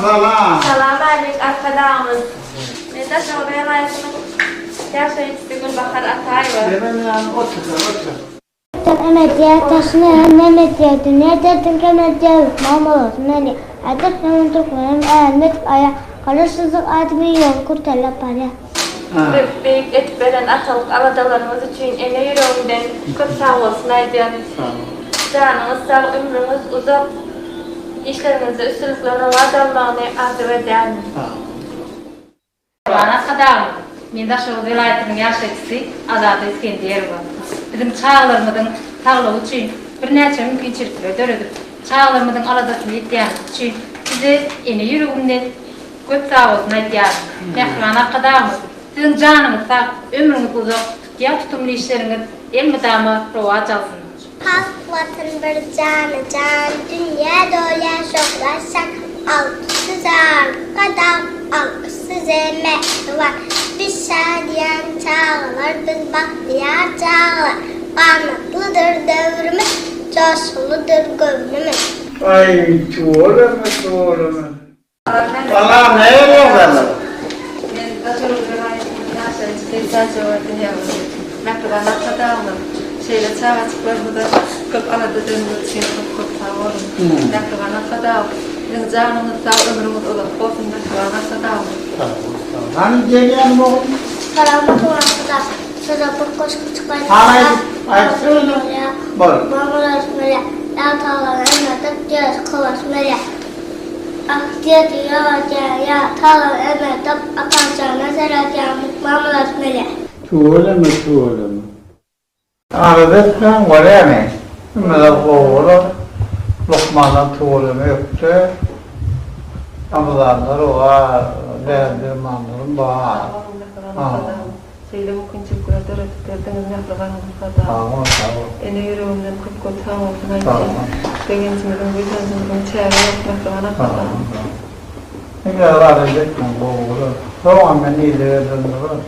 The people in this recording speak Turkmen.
salam. Salam alik Arkadagymyz. Men Daşoguz welaýatynyň ýaşaýjysy Gülbahar Ataýewa. Demem ýaly otur, otur. Dem edýär daşyny hem nem edýär dünýä derdin kem edýär lukman bolasym gelýär Ädip hemen türkmenem älem edip aýa Garaşsyzlyk adymy ýoly kürtelläp barýar. Size beýik edip beren atalyk aladalaryňyz üçin ene ýüregimden köp sagbolsun aýdýan. Janyňyz sag, ömrüňiz uzak, işleriňizde üstünlikler rowaç almagyny arzuw edýärin. Mähriban Arkadagymyz, men Daşoguz welaýatynyň ýaşaýjysy Azada Isgenderowa. Biziň çagalarymyzyň saglygy üçin birnäçe mümkinçilikleri döredip, çagalarymyzyň aladasyny edýäniňiz üçin Size ene ýüregimden köp sagbolsun aýdýaryn. Mähriban Arkadagymyz, Siziň janyňyz sag, ömrüňiz uzak, tutýan tutumly işleriňiz elmydama rowaç alsyn! Halk Watan bir jana jan, Dünýä dolýar şöhrat şan, Alkyş size Arkadag, Alkyş size mähriban. Biz şadyýan çagalar, Biz bagtyýar çagalar, Ganatlydyr döwrümiz, Joşgulydyr göwnümiz. Aý tüweleme tüweleme. Salam nähili ýagdaýlar? Men Daşoguz welaýatynyň ýaşaýjysy Täjigözel Dünýägül. Mähriban Arkadagymyz, şeýle çagajyklarymyza köp alada edeniňiz üçin köp köp sag boluň. Mähriban Arkadagym, siziň janyňyz sag, ömrüňiz uzak bolsun Mähriban Arkadagymyz. Sag bol, sag bol. Hany gelýänim ogul? Salam Mähriban Arkadag, size bir goşgy çykaýyn. Hany aýdyp, aýtsana. Bol. Ýa tagana emedek, ýa kowas merýä. Ah diýdi ýa ýa talan ene dap atanjana seredýän lukman Myrat Mele. Tüweleme tüweleme. Arada etmäň bolýamy? Hemmeler gowy bolar. Lukmanlar tüweleme ökde. Abzallar bar, däri-dermanlarym bar. Sag boluň mähriban arkadagym. Şeýle mümkinçilikleri döredip berdiňiz mähriban Arkadagym. Sag bol, sag bol. Ene ýüregimden köp köp sag bolsun aýtýan. Begenjimiziň, buýsanjymyzyň çägi ýok mähriban Arkadagym. Sag bol. Indi zat etmäň gowy bolar. Soňam men ideg ederin durar.